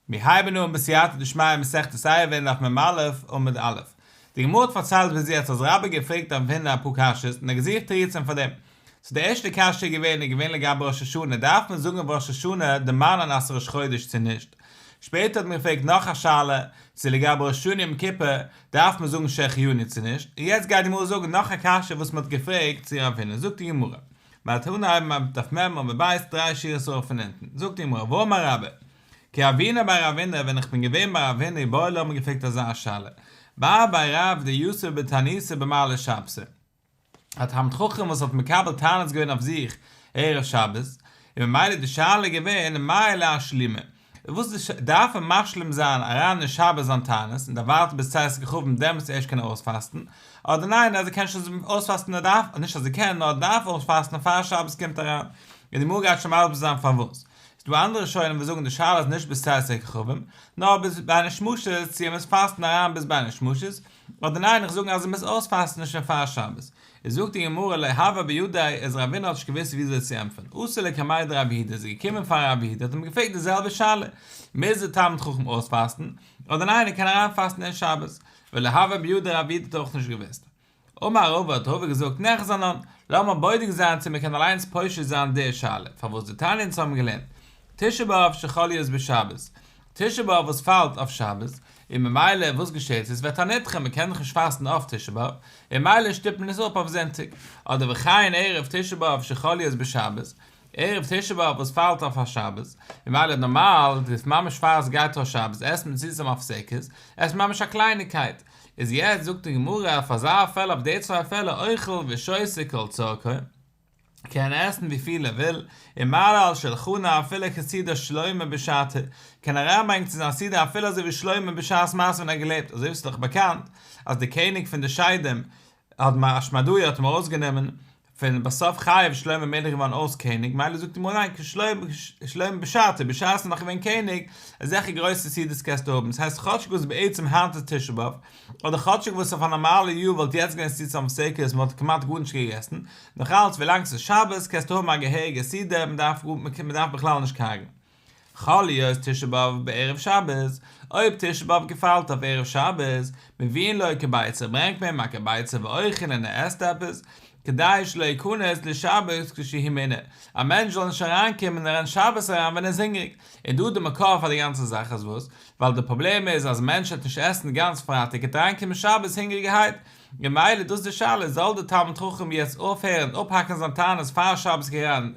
מיר הייבן אן בסייעתא דשמיא מסכת עירובין דף מ"א עמוד א'. די גמרא האט פארציילט ביז יעצט אז רבה האט געפרעגט רב הונא אפאר קשיות און ער האט געזוכט תירוצים פאר דעם. סאו די ערשטע קשיא איז געווען איז געווען לגבי ראש השנה דארף מען זאגן אויף ראש השנה דערמאנען אז ס'איז ראש חודש צו נישט? שפעטער האט מען געפרעגט נאך א שאלה צו לגבי ראש השנה יום כיפור דארף מען זאגן שהחיינו צו נישט? און יעצט גייט די גמרא זאגן נאך א קשיא וואס מען האט געפרעגט צו רב הונא זאגט די גמרא מ'וועט אנהייבן אויף דף מ' עמוד ב' דריי שורות ארויף פון אונטן זאגט די גמרא והאמר רבה כי הוינא בי רב הונא, ווען איך בין געווען ביי רב הונא איבעיא להו האט מען געפרעגט אזא שאלה, בר בי רב דיתיב בתעניתא במעלי שבתא, א תלמיד חכם וואס האט מקבל תענית געווען אויף זיך ערב שבת, און ממילא איז די שאלה געווען מהו לאשלומי, וואס דארף ער משלים זיין אריין אין שבת זיין תענית און דארף ווארטן ביז צאת הכוכבים דעמאלטס ערשט קען ער אויספאסטן, אדער ניין אז ער קען שוין אויספאסטן ער דארף, נישט אז ער קען נאר ער דארף אויספאסטן פאר שבת קומט אריין, און די גמרא גייט שוין מסביר זיין פארוואס. ס'איז דא אנדערע ראשונים וואס זאגן די שאלה איז נישט ביז צאת הכוכבים, נאר ביז בין השמשות צו ער מוז פאסטן אריין ביז בין השמשות, אדער ניין איך זאגן אז ער מוז אויספאסטן שוין פאר שבת. איז זאגט די גמרא לא הוה בידיה אז רב הונא האט נישט געוואוסט וויאזוי צו ענטפערן, אתא לקמיה דרב יהודה איז ער געקומען פאר רב יהודה האט אים געפרעגט די זעלבע שאלה, מוז דער תלמיד חכם אויספאסטן, אדער ניין ער קען אריינפאסטן אין שבת, ולא הוה בידיה רב יהודה האט אויך נישט געוואוסט. אמר רבא האט רבא געזאגט ניחזי אנן, לאמיר בודק זיין צו מען קען אליינס פושט זיין די שאלה, פארוואס דתניא אונז האבן געלערנט תשעה באב שחל להיות בשבת, תשעה באב וואס פאלט אויף שבת, און ממילא וואס געשעט עס ווערט א נדחה מען קען דאך נישט פאסטן אויף תשעה באב, און ממילא שטופט מען עס אפ אויף זונטאג, אדער וכן ערב תשעה באב שחל להיות בשבת, ערב תשעה באב וואס פאלט אויף א שבת, ממילא נארמאל די ממש פאר עס גייט אויס שבת עסט מען סעודת המפסקת, עסט ממש א קלייניקייט, איז יעצט זאגט די גמרא אויף אזא פעל אויף די צוויי פעלער אוכל ושותה כל צרכו, קען עסן וויפיל ער וויל, ומעלה על שלחנו אפילו כסעודת שלמה בשעתו, קען אריינברענגן צו זיין סעודה אפילו אזוי ווי שלמה בשעת מעשה ווען ער האט געלעבט, אזוי ווי ס'איז דאך באקאנט אז די קעניג פון די שדים האט מר אשמדאי האט אים ארויסגענומען פון בסוף חייו איז שלמה המלך געווארן אויס קעניג מילא זאגט אים ניין כשלמה בשעתו בשעת ער איז נאך געווען קעניג אזעלכע גרויסע סעודות קענסטו האבן ס'הייסט כאטשיג וואס בעצם היינט איז תשעה באב אדער כאטשיג וואס אויף א נארמאלע יאר וואלט יעצט געווען סעודת המפסקת מ'וואלט כמעט גארנישט געגעסן נאך אלץ ווילאנג ס'איז שבת קענסטו האבן א געהעריגע סעודה מ'דארף בכלל נישט קארגן. חל להיות תשעה באב בערב שבת, אויב תשעה באב געפאלט אויף ערב שבת, מביאין לו כביצה, ברענגט מען אים א כביצה ואוכל און ער עסט עפעס, כדי שלא יכנס לשבת כשהוא מעונה, א מענטש זאל נישט אריינקומען אין שבת אריין ווען ער איז הונגעריג, און דא די מקור פאר די גאנצע זאך איז וואס, ווייל די פראבלעם איז אז מענטש וועט נישט עסן גאנץ פרייטאג וועט אריינקומען שבת הונגעריגערהייט, ממילא דאס איז די שאלה, זאל די תלמיד חכם יעצט אויפהערן אפהאקן זיין תענית פאר שבת גייט אריין,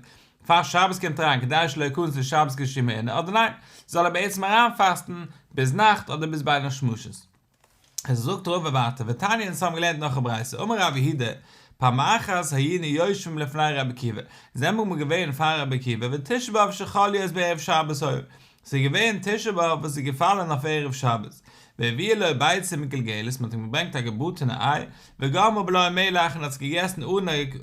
פאר שבת קומט אריין כדי שלא יכנס לשבת כשהוא מעונה אדער ניין זאל ער בעצם אריינפאסטן ביז נאכט אדער ביז בין השמשות. עס זאגט רבא ווייטער ותניא אונז האבן געלערנט נאך א ברייתא אמר רב יהודה פעם אחת היינו יושבים לפני רבי עקיבא זעמיר אמאל געווען פאר רבי עקיבא ותשעה באב שחל להיות בערב שבת היה ס'איז געווען תשעה באב וואס איז געפאלען אויף ערב שבת, והביאו לו ביצה מגולגלת, מ'האט אים געברענגט א געבראטענע איי, וגמרה בלא מלח און האט עס געגעסן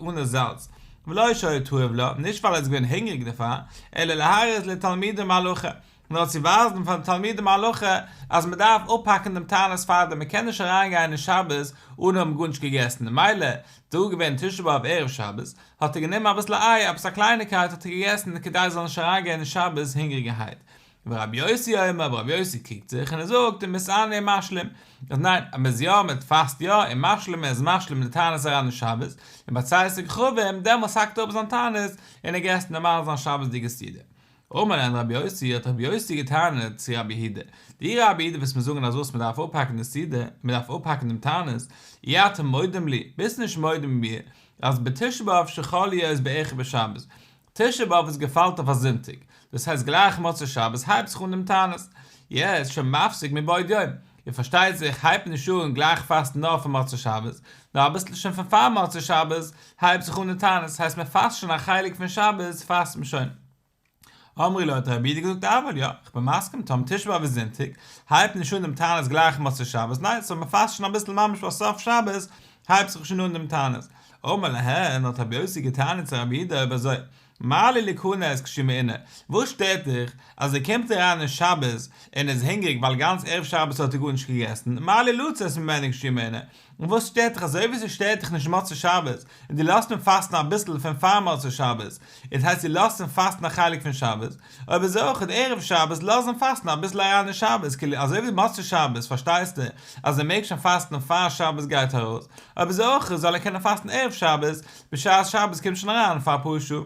אנע זאלץ, ולא שהיה תאוב לה, נישט ווייל ער איז געווען הונגעריג דערפאר, אלא להראות לתלמידים הלכה, נאר צו ווייזן פאר די תלמידים הלכה אז מ'דארף אפהאקן דעם תענית פארדעם, מ'קען נישט אריינגיין אין שבת אן האבן גארנישט געגעסן, ממילא דא געווען תשעה באב ערב שבת, האט ער גענומען אביסל איי, עפעס א קלייניקייט האט ער געגעסן כדי ער זאל נישט אריינגיין אין שבת הונגעריגערהייט. ורבי יוסי אומר, אבער רבי יוסי קריגט זיך און ער זאגט ומתענה ומשלים, אז ניין, אז מ'איז יא, מען פאסט יא, און משלים מען איז משלים די תענית אריין אין שבת, און ביי צאת הכוכבים, דעמאלס האקט ער אפ זיין תענית, און ער עסט נארמאל זיין שבת'דיגע סעודה. אמר להן רבי יוסי, האט רבי יוסי געטענה'ט צו רבי יהודה, דו רבי יהודה וועסט מיר זאגן אז וואס, מען דארף אפהאקן די סעודה, מען דארף אפהאקן דעם תענית, אי אתה מודים לי, ביסט נישט מודה מיט מיר, אז בתשעה באב שחל להיות באחד בשבת, תשעה באב איז געפאלט אויף א זונטאג, דאס הייסט גלייך מוצאי שבת הייבט זיך אן דעם תענית, יעצט שמפסיק מבעוד יום, און פארשטייט זיך הייבט נישט אן גלייך פאסטן נאר פון מוצאי שבת, נאר אביסל שוין פון פאר מוצאי שבת הייבט זיך אן די תענית, הייסט מען פאסט שוין א חלק פון שבת פאסט מען שוין. אמרו לו האט רבי יהודה געזאגט אבל יא, איך בין מסכים טאמער תשעה באב איז זונטאג, הייבט נישט אן דעם תענית גלייך מוצאי שבת, ניין סאו מען פאסט שוין אביסל ממש ביי סוף שבת הייבט זיך שוין אן דעם תענית. אמר להן האט רבי יוסי געטענה'ט צו רבי יהודה אויב אזוי. מה לי ליכנס כשהוא מעונה, וואס שטערט דיך אז ער קומט אריין אין שבת און איז הונגעריג ווייל גאנץ ערב שבת האט ער גארנישט געגעסן, מה לי לצאת ממנו כשהוא מעונה, און וואס שטערט דיך אזוי ווי ס'שטערט דיך נישט מוצאי שבת און דו לאזט אים פאסטן אביסל פון פאר מוצאי שבת, דאס הייסט דו לאזט אים פאסטן א חלק פון שבת, אויב אזוי אויך ערב שבת לאז אים פאסטן אביסל אריין אין שבת, כאילו אזוי ווי מוצאי שבת פארשטייסטו אז ער מעג שוין פאסטן פאר שבת גייט ארויס, אויב אזוי אויך זאל ער קענען פאסטן ערב שבת בשעת שבת קומט שוין אריין פאר אפאר שעה.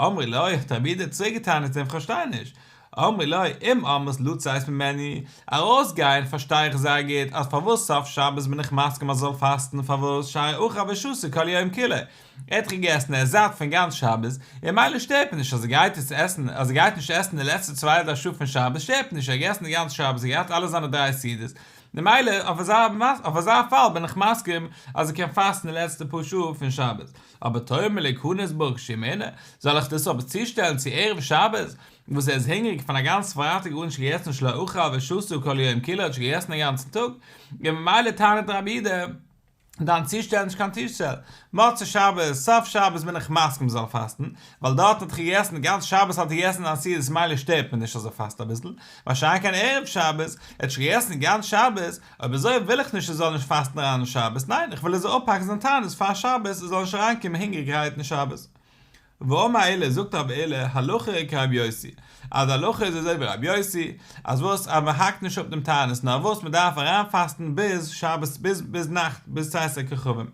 אמרו לו, האט רבי יהודה צוריק געטענה'ט צו אים כ'פארשטיי נישט, אמרו לו, אם אמרת לצאת ממנו, ארויסגיין פארשטיי איך זייער גוט אז פארוואס סוף שבת בין איך מסכים אז ער זאל פאסטן פארוואס שהרי אכל ושתה כל היום כולו, ער האט געגעסן ער איז זאט פון גאנץ שבת, און ממילא שטערט מיר נישט אז ער גייט יעצט עסן, אז ער גייט נישט עסן די לעצטע צוויי דריי שעה פון שבת שטערט מיר נישט ער האט געגעסן די גאנץ שבת ער האט געהאט אלע זיינע דריי סעודות, ממילא אויף אזא אויף אזא פאל בין איך מסכים אז ער קען פאסטן די לעצטע פאר שעה פון שבת, אבער תאמר ליכנס בה כשהוא מעונה, זאל איך דאס אבער צושטעלן צו ערב שבת וואס ער איז הונגעריג פון א גאנץ פרייטאג גארנישט געגעסן שלא אכל ושתה כל היום כולו האט נישט געגעסן א גאנצן טאג, און ממילא טענה'ט רבי יהודה, דיין צושטעל נישט קיין צושטעל. מוצאי שבת, סוף שבת בין איך מסכים זאל פאסטן, ווייל דארטן האט ער געגעסן, גאנץ שבת האט ער געגעסן זיין סעודות מילא שטערט מיר נישט אז ער פאסט אביסל, מה שאין כן ערב שבת, ער האט נישט געגעסן גאנץ שבת, אויב אזוי וויל איך נישט ער זאל נישט פאסטן אריין אין שבת, ניין איך וויל ער זאל אפהאקן זיין תענית פאר שבת, ער זאל נישט אריינקומען הונגעריגערהייט אין שבת. ואמר עולא, זאגט אבער עולא, הלכה כרבי יוסי, אז די הלכה איז אזוי ווי רבי יוסי, אז וואס, אז מען האקט נישט אפ דעם תענית, נאר וואס מען דארף אריינפאסטן ביז שבת, ביז ביז נאכט, ביז צאת הכוכבים.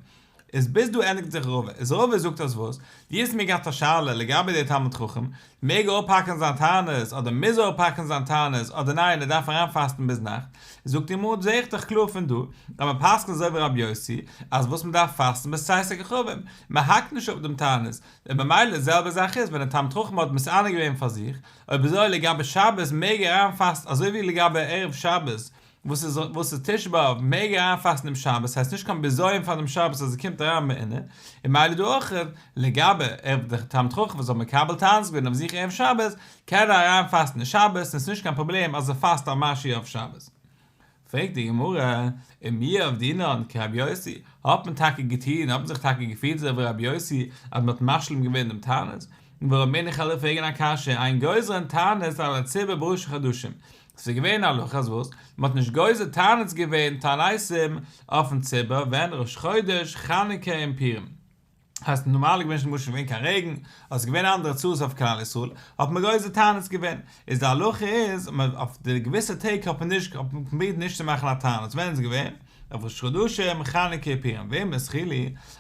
איז ביז דא ענדיגט זיך רבא, איז רבא זאגט אז וואס, דו האסט מיר געהאט א שאלה לגבי דער תלמיד חכם, מעג ער אפהאקן זיין תענית, אדער מוז ער אפהאקן זיין תענית, אדער ניין ער דארף אריינפאסטן ביז נאכט, זאגט די גמרא זעה איך דאך קלאר פון דא, אז מען פסק'נט אזוי ווי רבי יוסי, אז וואס מען דארף פאסטן ביז צאת הכוכבים, מען האקט נישט אפ דעם תענית, און ממילא די זעלבע זאך איז ווען א תלמיד חכם האט מתענה געווען פאר זיך, אויב אזוי לגבי שבת מעג ער אריינפאסטן אזוי ווי לגבי ערב שבת וואס איז וואס איז תשעה באב מעג ער אריינפאסטן אום שבת ס'הייסט נישט קיין בזיון פאר דעם שבת אז ער קומט אריין מעונה, און ממילא דא אויך לגבי ערב די תלמיד חכם וואס האט מקבל תענית געווען אויף זיך ערב שבת קען ער אריינפאסטן אין שבת און ס'נישט קיין פראבלעם אז ער פאסט א משהו אויף שבת. פרעגט די גמרא, ומי עבדינן כרבי יוסי, האט מען טאקע געטון, האט מען זיך טאקע געפירט אזוי ווי רבי יוסי, אז מען האט משלים געווען דעם תענית? ורמינהו איך וועל פרעגן א קשיא, אין גוזרין תענית על הציבור בראשי חדשים, ס'איז געווען א הלכה אז וואס? מען האט נישט גוזר תענית געווען תעניתים אויפן ציבור ווען ראש חודש, חנוכה און פורים. הייסט נארמאל איז געווען נישט געווען קיין רעגן, אדער ס'איז געווען אנדערע צרות אויף כלל ישראל, האט מען גוזר תענית געווען, איז די הלכה איז מען אויף די געוויסע טעג האט מען נישט האט מען פרובירט נישט צו מאכן א תענית, ווען איז געווען? אויף ראש חדשים, חנוכה, פורים, ואם התחילו,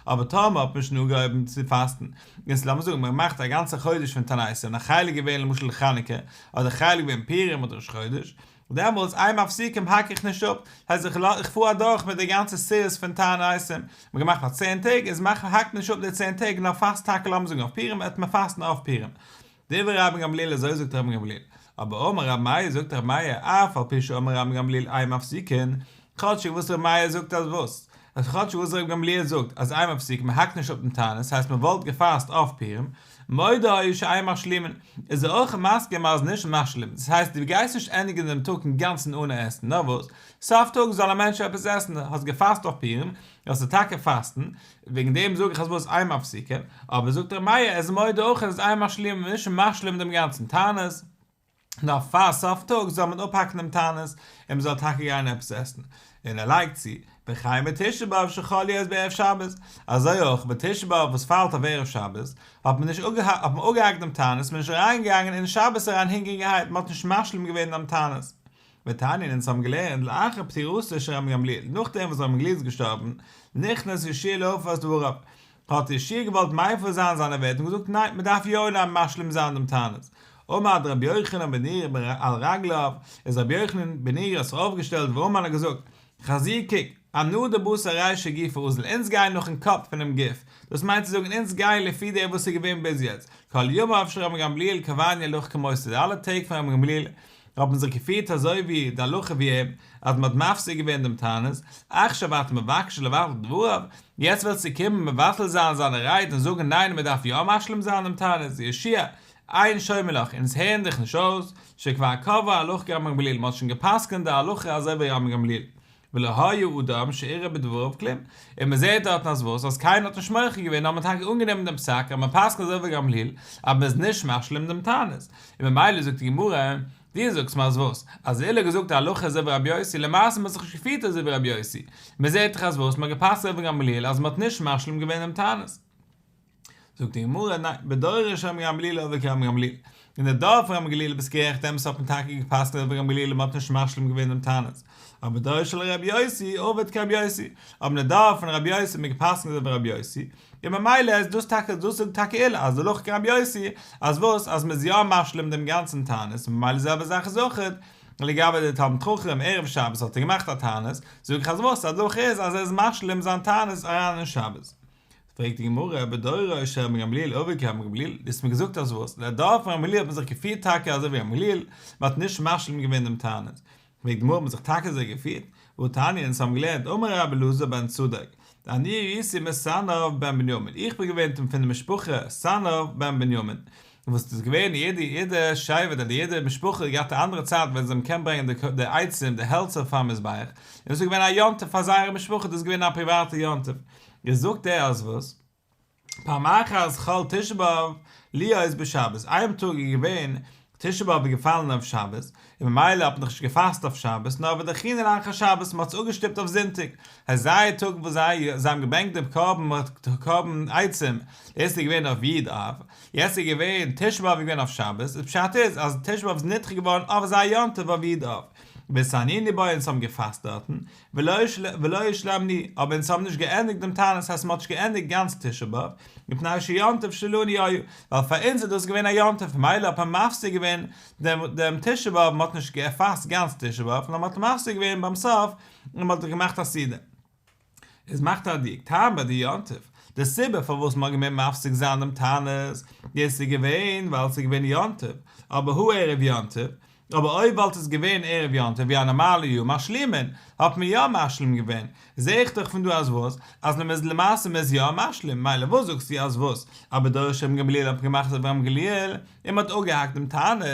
אבער טאמער האט מען שוין אנגעהויבן צו פאסטן, און לאמיר זאגן מען מאכט א גאנצע חודש פון תעניתים און א חלק געווען למשל חנוכה, אדער חלק געווען פורים אדער ראש חודש, דעמאלטס אין מפסיקין האק איך נישט אפ, הייסט איך איך פאר אדורך מיט די גאנצע סיריס פון תעניתים, מ'האט געמאכט פאר צען טעג, איז מאך האקט מען נישט אפ די צען טעג נאר פאסט טאקע לאמיר זאגן אויף פורים וועט מען פאסטן אויף פורים. דברי רבן גמליאל אזוי זאגט רבן גמליאל, אבער אמר רבי מאיר זאגט רבי מאיר אף על פי שאמר רבן גמליאל אין מפסיקין, כאטשיג וואס רבי מאיר זאגט אז וואס? אז כאטשיג וואס רבן גמליאל זאגט אז אין מפסיקין מען האקט נישט אפ דעם תענית הייסט מען וואלט געפאסט אויף פורים, מודה הוא שאין משלימין, איז ער אויך מסכים אז נישט משלים, דאס הייסט דו גייסט נישט ענדיגן דעם טאג אינגאנצן אנע עסן, נאר וואס, סוף טאג זאל א מענטש עפעס עסן, האסט געפאסט אויף פורים, זאלסטו טאקע פאסטן, וועגן דעם זאג איך אז וואס אין מפסיקין, אבער זאגט ר' מאיר ער איז מודה אויך אז אין משלימין, מען איז נישט משלים דעם גאנצן תענית, נאר פאר סוף טאג זאל מען אפהאקן דעם תענית און מען זאל טאקע גיין עפעס עסן, און ער לייגט צו, וכן בתשעה באב שחל להיות בערב שבת, אזוי אויך ביי תשעה באב וואס פאלט אויף ערב שבת, האט מען נישט האט מען אפגעהאקט דעם תענית, מען איז נישט אריינגעגאנגען אין שבת אריין הונגעריגערהייט, מען האט נישט משלים געווען דעם תענית. ותניא אונז האבן געלערנט לאחר פטירתו של רבן גמליאל, נאכדעם וואס רבן גמליאל איז געשטארבן, נכנס יהושע להפר את דבריו, האט יהושע געוואלט מפר זיין זיינע ווערטער און געזאגט ניין מען דארף יא אנהייבן משלים זיין דעם תענית. עמד רבי יוחנן בן נורי על רגליו, איז רבי יוחנן בן נורי האט זיך אויפגעשטעלט ואמר און האט געזאגט, חזו קוק, אנא דבתר רישא גופא אזיל אונז גייען נאכן קאפ פונעם גוף, דאס מיינט צו זאגן אונז גייען לפי דעם וואס איז געווען ביז יעצט, כל ימיו של רבן גמליאל קבענו הלכה כמותו די אלע טעג פון רבן גמליאל האט מען זיך געפירט אזוי ווי די הלכה ווי אים, אז מען האט מפסיק געווען דעם תענית, עכשיו אתה מבקש לבטל דבריו, יעצט ווילסטו קומען מבטל זיין זיינע רייד און זאגן ניין מען דארף יא משלים זיין דעם תענית, יהושע, אין שומעין לך, אונז הערן דיך נישט אויס, שכבר קבעה הלכה כרבן גמליאל, מען האט שוין גע'פסק'נט די הלכה אזוי ווי רבן גמליאל. ולא היה אדם שערער בדבריו כלום, און מען זעט דארטן אז וואס? אז קיינער האט נישט מוחה געווען נאר מען האט טאקע אנגענומען דעם פסק אז מען פסק'נט אזוי ווי גמליאל אז מען איז נישט משלים דעם תענית, און ממילא זאגט די גמרא, דו זאגסט מיר אז וואס? אז עולא האט געזאגט א הלכה אזוי ווי רבי יוסי, למעשה מען האט זיך נישט געפירט אזוי ווי רבי יוסי, מען זעט דאך אז וואס? מען האט געפסק'נט אזוי ווי גמליאל אז מען האט נישט משלים געווען דעם תענית. זאגט די גמרא, ניין, בדורו של רבן גמליאל עבד כרבן גמליאל, אין די דור פון רבן גמליאל ביסט גערעכט דעמאלטס האט מען טאקע געפסק'נט אזוי ווי רבן גמליאל און מען האט נישט משלים געווען דעם תענית, אבער בדורו של רבי יוסי עבד כרבי יוסי, אבער אין די דור פון רבי יוסי האט מען געפסק'נט אזוי ווי רבי יוסי, און ממילא איז דאס טאקע דאס זאגט טאקע עולא אז הלכה כרבי יוסי אז וואס אז מען איז יא משלים דעם גאנצן תענית און ממילא די זעלבע זאך איז אויך לגבי די תלמיד חכם ערב שבת האט ער געמאכט א תענית, זאג איך אז וואס אז הלכה איז אז ער איז משלים זיין תענית אריין אין שבת. פרעגט די גמרא, בדורו של רבן גמליאל עבד כרבן גמליאל, דו האסט מיר געזאגט אז וואס? אין די דור פון רבן גמליאל האט מען זיך געפירט טאקע אזוי ווי רבן גמליאל, מען האט נישט משלים געווען דעם תענית. פרעגט די גמרא, האט מען זיך טאקע אזוי געפירט? והתניא, אונז האבן געלערנט, אמר רבי אלעזר בן צדוק, אני הייתי מסנאף בן בנימין, איך בין געווען פון די משפחה סנאף בן בנימין, וואס איז געווען יעדע יעדע שבט אדער יעדע משפחה האט געהאט א אנדערע צייט ווען זיי האבן געקענט ברענגען די עצים די העלצער פארן מזבח, און דאס איז געווען א יום טוב פאר זייערע משפחה, דאס איז געווען א פריוואטע יום טוב, איז זאגט ער אז וואס? פעם אחת חל תשעה באב להיות בשבת, איין טאג איז געווען תשעה באב איז געפאלן אויף שבת, און ממילא האט מען דאך נישט געפאסט אויף שבת, נאר ודחינהו לאחר שבת, מען האט עס אפגעשטופט אויף זונטאג, הייסט זייער טאג וואס זיי זיי האבן געברענגט דעם קרבן קרבן עצים, דאס איז געווען אויף י' אב, יעצט איז געווען תשעה באב איז געווען אויף שבת, איז פשט איז אז תשעה באב איז נדחה געווארן אויף זייער יום טוב אויף י' אב, והתענינו בו אונז האבן געפאסט דארטן, ולא השלמנוהו, אבער אונז האבן נישט געענדיגט דעם תענית, הייסט מען האט נישט געענדיגט גאנץ תשעה באב, מפני שיום טוב שלנו היה, ווייל פאר אונז איז דאס געווען א יום טוב, ממילא האט מען מפסיק געווען דעם תשעה באב, מען האט נישט געפאסט גאנץ תשעה באב, נאר מען האט מפסיק געווען ביים סוף, און מען האט געמאכט א סעודה. איז מאכט א דיוק, טעמא דיום טוב, די סיבה פארוואס מען האט געמוזט מפסיק זיין דעם תענית, דאס איז געווען ווייל עס איז געווען יום טוב, אבער הא ערב יום טוב, אבער אויב וואלט עס געווען ערב יום טוב ווי א נארמאלע יאר משלימין, האט מען יא משלים געווען, זעה איך דאך פון דא אז וואס? אז מען איז למעשה מען איז יא משלים, מילא וואס זאגסטו אז וואס? אז בדורו של רבן גמליאל האט מען געמאכט אזוי ווי רבן גמליאל און מען האט אפגעהאקט דעם תענית,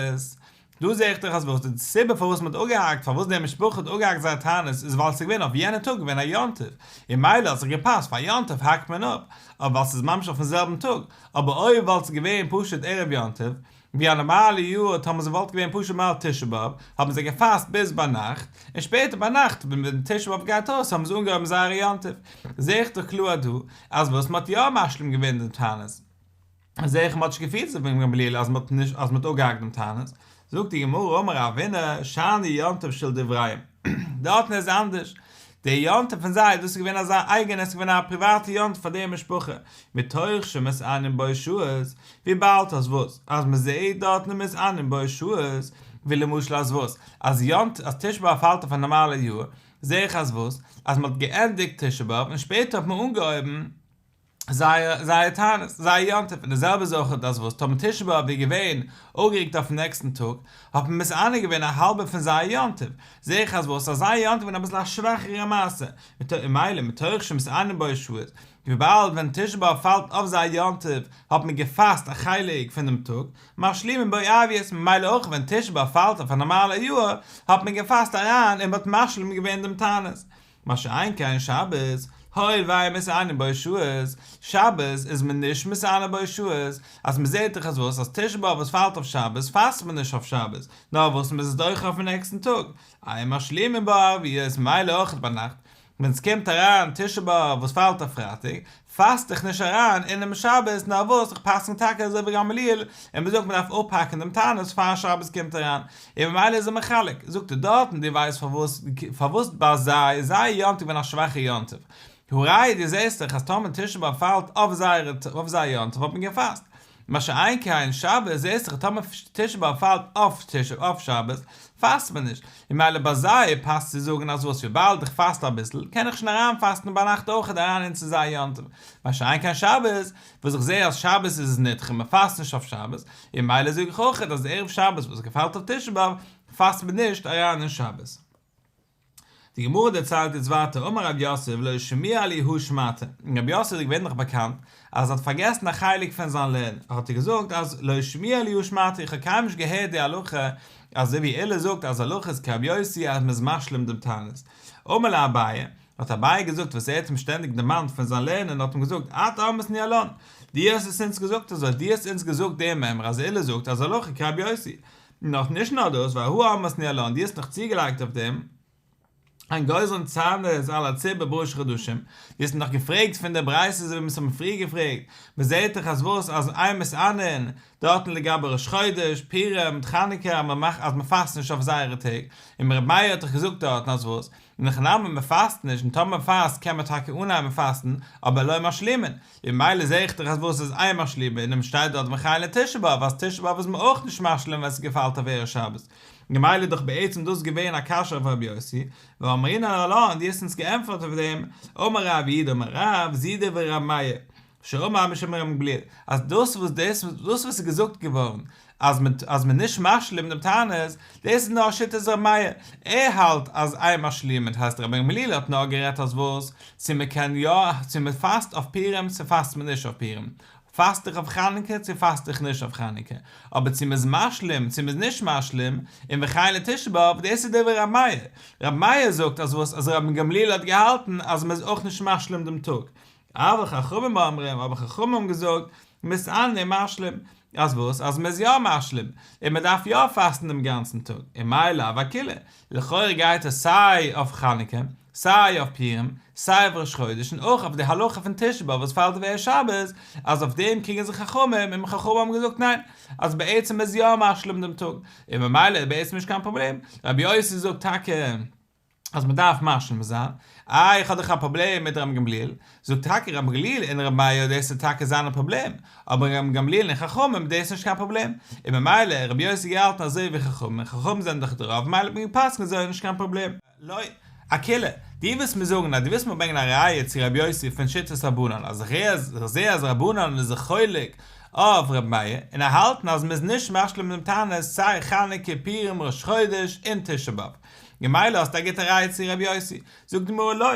דא זעה איך דאך אז וואס? די סיבה פארוואס מען האט אפגעהאקט, פארוואס די משפחה האט אפגעהאקט זייער תענית איז ווייל עס איז געווען אויף יענע טאג געווען א יום טוב, און מילא האט זיך געפאסט פאר יום טוב האקט מען אפ, אבער ווייל ס'איז ממש אויפן זעלבן טאג, אבער אויב וואלט עס געווען פשוט ערב יום טוב, ווי א נארמאלע יאר טאמער ס'וואלט געווען פשוט נארמאל תשעה באב, האבן זיי געפאסט ביז ביינאכט, און שפעטער ביינאכט ווען תשעה באב גייט אויס האבן זיי אנגעהויבן זייערע יום טוב. זעה איך דאך קלאר דא אז וואס מ'האט יא משלים געווען דעם תענית. זעה איך מ'האט נישט געפירט זיך ווי רבן גמליאל אז מ'האט נישט אז מ'האט אפגעהאקט דעם תענית. זאגט די גמרא אמר רבינא שאני יום טוב של דבריהם, דארטן איז אנדערש, דער יום טוב פון זיי, דאס איז געווען אזא אייגענע, עס איז געווען א פריוואטע יום טוב פאר די משפחה, מתוך שמתענין בו שעות, וויבאלד אז וואס, אז מען זעהט דארטן מתענין בו שעות, ווי למשל אז וואס, אז יום טוב, אז תשעה באב פאלט אויף א נארמאלע יאר, זעה איך אז וואס, אז מען האט געענדיגט תשעה באב און שפעטער האט מען אנגעהויבן זייער זייער תענית, זייער יום טוב, און די זעלבע איז אויך אז וואס, טאמער תשעה באב איז געווען אפגערוקט אויפן נעקסטן טאג, האט מען מתענה געווען א האלבע פון זייער יום טוב, זעה איך אז וואס, אז זייער יום טוב איז אביסל א שוואכערע מעשה, ממילא מתוך שמתענין בו שעות, וויבאלד ווען תשעה באב פאלט אויף זייער יום טוב האט מען געפאסט א חלק פון דעם טאג, משלימין בו ערביות, ממילא אויך ווען תשעה באב פאלט אויף א נארמאלע יאר, האט מען געפאסט אריין און מען האט משלים געווען דעם תענית. מה שאין כן שבת, הואיל ואין מתענין בו שעות, שבת איז מען נישט מתענה בו שעות, אז מען זעט דאך אז וואס אז תשעה באב וואס פאלט אויף שבת פאסט מען נישט אויף שבת, נאר וואס מען איז עס דוחה אויפן נעקסטן טאג, אין משלימין בו ערביות, ממילא אויך ביינאכט ווען ס'קומט אריין תשעה באב וואס פאלט אויף פרייטאג, פאסט איך נישט אריין אינעם שבת, נאר וואס איך פסק'ן טאקע אזוי ווי גמליאל, און מ'זאגט מ'דארף אפהאקן דעם תענית פאר שבת קומט אריין, און ממילא איז ער מחלק, זאגט ער דארטן דו ווייסט פארוואס פארוואס ביי זיי איז זייער יום טוב געווען א שוואכע יום טוב, הראיה דו זעסט דאך אז טאמער תשעה באב פאלט אויף זייער אויף זייער יום טוב האט מען געפאסט, מה שאין כן שבת זעסט דאך טאמער תשעה באב פאלט אויף תשעה אויף שבת פאסט מען נישט, און ממילא ביי זיי פאסט צו זאגן אז וואס וויבאלד איך פאסט אביסל קען איך שוין אריין פאסטן ביינאכט אויכעט אריין אין צו זייער יום טוב, מה שאין כן שבת וואס איך זעה אז שבת איז עס נדחה מען פאסט נישט אויף שבת, און ממילא זאג איך אויכעט אז ערב שבת וואס געפאלט אויף תשעה באב פאסט מען נישט אריין אין שבת. די גמרא דערציילט יעצט ווייטער אמר רב יוסף לא שמיע לי הא שמעתא, און רב יוסף איז געווענליך באקאנט אז ער האט פארגעסן א חלק פון זיין לערנען, האט ער געזאגט אז לא שמיע לי הא שמעתא איך האב קיינמאל נישט געהערט די הלכה אזוי ווי עולא זאגט אז הלכה איז כרבי יוסי אז מען איז משלים דעם תענית. אמר ליה אביי, האט אביי געזאגט וואס ער האט אים שטענדיג דערמאנט פון זיין לערנען האט אים געזאגט את אמרת ניהלן, דו האסט עס אונז געזאגט אזוי, דו האסט אונז געזאגט דעם מימרא אז עולא זאגט אז הלכה כרבי יוסי, נאך נישט נאר דאס, ואהא אמרת ניהלן, דו האסט נאך צוגעלייגט אויף דעם, אין גוזרין תענית על הציבור בראש חדשים, דו האסט נאך געפרעגט פון די ברייתא אזוי ווי מיר האבן פריער געפרעגט, מען זעט דאך אז וואס אז אין מתענין דארטן לגבי ראש חודש, פורים, מיט חנוכה אז מען מאכט אז מען פאסט נישט אויף זייערע טעג, און רבי מאיר האט דאך געזאגט דארטן אז וואס, אין הכי נמי מען פאסט נישט און טאמער מען פאסט קען מען טאקע אנהייבן פאסטן אבער לא משלימין, און ממילא זעה איך דאך אז וואס איז אין משלימין און שטייט דארט וכן לתשעה באב אז תשעה באב איז מען אויך נישט משלים ווען ס'געפאלט אויף ערב שבת, ממילא איז דאך בעצם דאס געווען א קשיא אויף רבי יוסי, ואמרינן עלה און דו האסט אונז געענטפערט אויף דעם, אמר רב יהודה אמר רב, זו דברי רבי מאיר, שאמר משום רבן גמליאל, אז דאס וואס דאס וואס איז געזאגט געווארן אז מען אז מען נישט משלים דעם תענית, דאס איז נאר שיטת רבי מאיר, ער האלט אז אין משלימין, הייסט רבן גמליאל האט נאר גערעדט אז וואס, צו מען קען יא, צו מען פאסט אויף פורים צו פאסט מען נישט אויף פורים, פאסט איך אויף חנוכה צו פאסט איך נישט אויף חנוכה, אבער צו מ'איז משלים צו מ'איז נישט משלים, און וכן לתשעה באב, דאס איז דברי רבי מאיר, רבי מאיר זאגט אז וואס אז רבן גמליאל האט געהאלטן אז מ'איז אויך נישט משלים דעם טאג, אבל חכמים אומרים, אבער חכמים האבן געזאגט, מתענין ומשלים, אז וואס? אז מ'איז יא משלים, און מ'דארף יא פאסטן דעם גאנצן טאג, און מאי לאו אכולהו, לכאורה גייט עס סיי אויף חנוכה, סיי אויף פורים, סיי אויף ראש חודש, און אויך אויף די הלכה פון תשעה באב וואס פאלט אויף ערב שבת, אז אויף דעם קריגן זיך חכמים, און חכמים האבן געזאגט ניין, אז בעצם איז יא משלים דעם טאג, און ממילא איז בעצם נישט קיין פראבלעם, רבי יוסי זאגט טאקע אז מען דארף משלים זיין, איי איך האב דאך א פראבלעם מיט רבן גמליאל, זאגט טאקע רבן גמליאל און רבי מאיר דאס איז טאקע זיינע פראבלעם, אבער רבן גמליאל און חכמים דאס איז נישט קיין פראבלעם, און ממילא רבי יוסי געהאלטן אזוי ווי חכמים, חכמים זענען דאך די רוב ממילא האט מען גע'פסק'נט אזוי איז נישט קיין פראבלעם. לא, אכולהו, דו ווילסט מיר זאגן אז דו ווילסט מיר ברענגען א ראיה צו רבי יוסי פון שיטת רבנן אז איך זעה אז רבנן איז זיך חולק אויף רבי מאיר און ער האלטן אז מ'איז נישט משלים דעם תענית סיי חנוכה פורים ראש חודש און תשעה באב ממילא האסטו א גוטע ראיה צו רבי יוסי זאגט די גמרא לא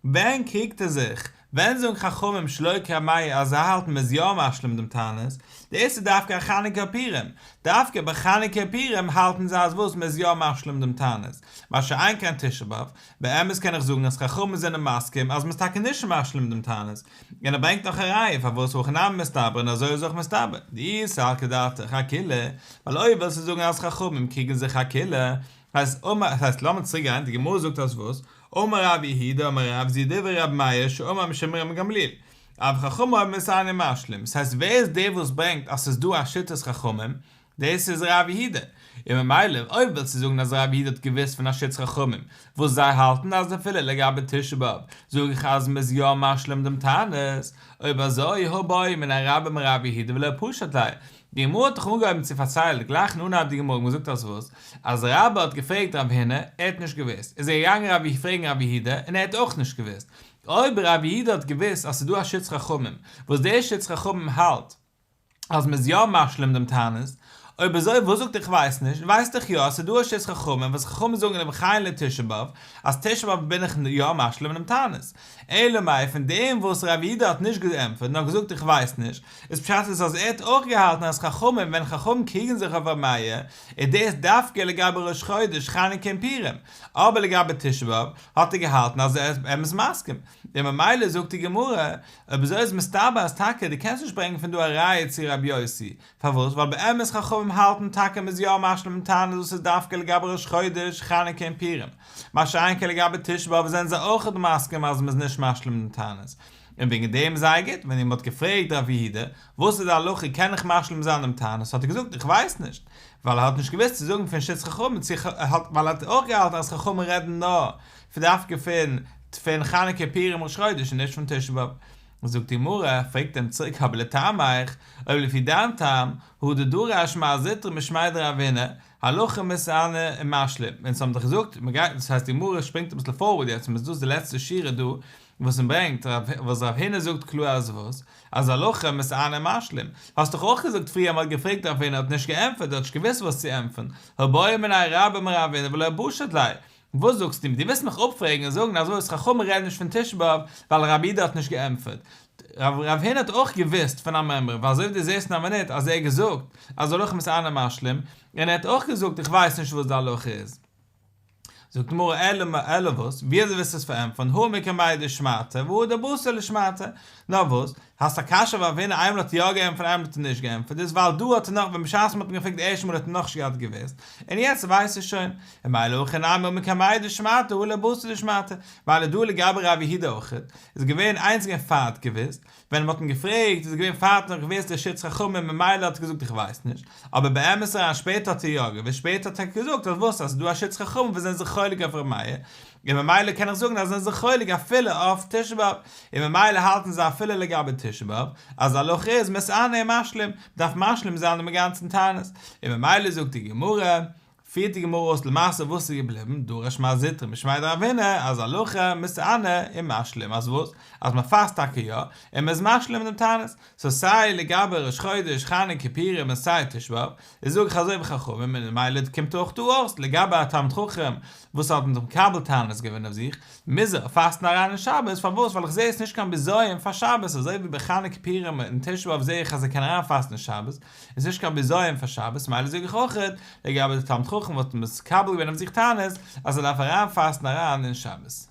ווען קריגט ער זיך? ווען זאגן חכמים שלא כר' מאיר אז זיי האלטן מ'איז יא משלים דעם תענית? דאס איז דווקא חנוכה פורים, דווקא ביי חנוכה פורים האלטן זיי אז וואס מ'איז יא משלים דעם תענית, מה שאין כן תשעה באב, באמת קען איך זאגן אז חכמים זענען מסכים אז מ'איז טאקע נישט משלים דעם תענית, און ער ברענגט נאך א ראיה פארוואס הכי נמי מסתברא און אזוי איז אויך מסתבר, דאי סלקא דעתך אכולהו, ווייל אויב ווילסטו זאגן אז חכמים קריגן זיך אכולהו, הייסט אמר, הייסט לאמיר צוריק גיין, די גמרא זאגט אז וואס? אמר רב יהודה אמר רב זו דברי רבי מאיר שאמר משום רבן גמליאל, אבל חכמים אומרים מתענין ומשלים, ס'הייסט ווער איז דער וואס ברענגט אז ס'איז דא א שיטת חכמים, דאס איז רב יהודה, און ממילא אויב ווילסטו זאגן אז רב יהודה האט געוואוסט פון א שיטת חכמים וואס זיי האלטן אז אפילו לגבי תשעה באב זאג איך אז מ'איז יא משלים דעם תענית, אויב אזוי הא בעא מיניה רבה מרב יהודה ולא פשט ליה, די גמרא האט דאך אנגעהויבן צו פארציילן, גלייך אין אנהייב די גמרא האט מען געזאגט אז וואס? אז רבה האט געפרעגט רב הונא, ער האט נישט געוואוסט, איז ער געגאנגען רב פרעגן רב יהודה, און ער האט אויך נישט געוואוסט. אויב רב יהודה האט געוואוסט אז ס'איז דא א שיטת חכמים, וואס דער שיטת חכמים האלט אז מ'איז יא משלים דעם תענית, אויב אזוי וואס זאגט איך ווייס נישט, ווייסט דאך יא אז ס'איז דא א שיטת חכמים וואס חכמים זאגן וכן לתשעה באב, אז תשעה באב בין איך יא משלים דעם תענית. אלא מאי פון דעם וואס רב יהודה האט נישט געענטפערט נאר געזאגט איך ווייס נישט, איז פשט איז אז ער האט אויך געהאלטן אז חכמים ווען חכמים קריגן זיך אויף ר' מאיר איז דאס דווקא לגבי ראש חודש חנוכה און פורים, אבער לגבי תשעה באב האט ער געהאלטן אז ער איז באמת מסכים, און ממילא זאגט די גמרא, אויב אזוי איז מסתבר אז טאקע דו קענסט נישט ברענגען פון דא א ראיה צו ר' יוסי, פארוואס? ווייל באמת חכמים האלטן טאקע מ'איז יא משלים דעם תענית וואס איז דווקא לגבי ראש חודש, חנוכה און פורים. מה שאין כן לגבי תשעה באב זענען זיי אויכעט מסכים אז מ'איז נישט משלים דעם תענית. און וועגן דעם זייער גוט, ווען מ'האט געפרעגט רב יהודה, וואס איז די הלכה קען איך משלים זיין דעם תענית האט ער געזאגט איך ווייס נישט, ווייל ער האט נישט געוואוסט צו זאגן פון שיטת חכמים צו ווייל ער האט אויך געהאלטן אז חכמים רעדן נאר פון דווקא פון פון חנוכה פורים ראש חודש און נישט פון תשעה באב. זאגט די גמרא, פרעגט אים צוריק אבער לטעמיך, אויב לפי דיין טעם, הא דדרש מר זוטרא משמיה דרב הונא, הלכה מתענה ומשלים, אונז האבן דאך געזאגט, מען גייט, דאס הייסט די גמרא שפרינגט אביסל forward יעצט, און איז דאס די לעצטע שורה דא, וואס מען ברענגט, וואס רב הונא זאגט קלאר אז וואס? אז הלכה מתענה ומשלים. האסט דאך אויך געזאגט פריער מען האט געפרעגט רב הונא האט נישט געענטפערט, ער האט נישט געוואוסט וואס צו ענטפערן, הא בעא מיניה רבה מרב הונא ולא פשט ליה, וואס זאגסטו מיר? דו ווילסט מיך אפפרעגן און זאגן אז וואס חכמים רעדן נישט פון תשעה באב ווייל רב יהודה האט נישט געענטפערט. רב הונא האט אויך געוואוסט פון א מימרא ווייל אזוי ווי דו זעסט אין א מינוט אז ער האט געזאגט אז הלכה מתענה ומשלים, און ער האט אויך געזאגט איך ווייס נישט וואס די הלכה איז. זאגט די גמרא אלא אלא וואס, ווי אזוי וועסטו עס פארענטפערן, הא מקמי דשמעתיה והא דבתר לשמעתיה, נאר וואס, האסט א קשיא אויף רב הונא איינמאל האט ער יא געענטפערט און איינמאל האט ער נישט געענטפערט איז ווייל דא האט ער נאך ווען בשעת מען האט אים געפרעגט די ערשטע מאל האט ער נאכנישט געהאט געוואוסט און יעצט ווייסט ער שוין און מילא הכא נמי הא מקמי דשמעתיה הא לבתר לשמעתיה מילא דא לגבי רב יהודה אויכעט איז געווען איינס געווען פאר האט געוואוסט ווען מען האט אים געפרעגט איז געווען פאר האט נאך געוואוסט די שיטת חכמים ממילא האט ער געזאגט איך ווייס נישט אבער באמת אריין שפעטער האט ער יא געוואוסט שפעטער האט ער געזאגט אז וואס אז ס'איז דא א שיטת חכמים וואס זענען זיך חולק אויף ר' מאיר און ממילא קען איך זאגן אז זיי זענען זיך חולק אפילו אויף תשעה באב, און ממילא האלטן זיי אפילו לגבי תשעה באב, אז די הלכה איז מתענה ומשלים, מ'דארף משלים זיין דעם גאנצן תענית, און ממילא זאגט די גמרא, פירט די גמרא אויס למעשה וואס איז געבליבן, דרש מר זוטרא משמיה דרב הונא, אז הלכה מתענה ומשלים, אז וואס? אז מ'פאסט טאקע יא, און מ'איז משלים דעם תענית, סאו סיי לגבי ראש חודש, חנוכה, פורים און סיי תשעה באב, איז זאג איך אזוי ווי חכמים און ממילא קומט אויך דא אויס לגבי א תלמיד חכם וואס האט מקבל תענית געווען אויף זיך, מוז ער פאסטן אריין אין שבת, פארוואס? ווייל איך זע עס נישט קיין בזיון פאר שבת, אזוי ווי ביי חנוכה פורים און תשעה באב זע איך אז ער קען אריין פאסטן אין שבת, איז נישט קיין בזיון פאר שבת, ממילא זאג איך אויך לגבי די תלמיד חכם וואס האט מקבל געווען אויף זיך תענית אז ער דארף אריין פאסטן אריין אין שבת.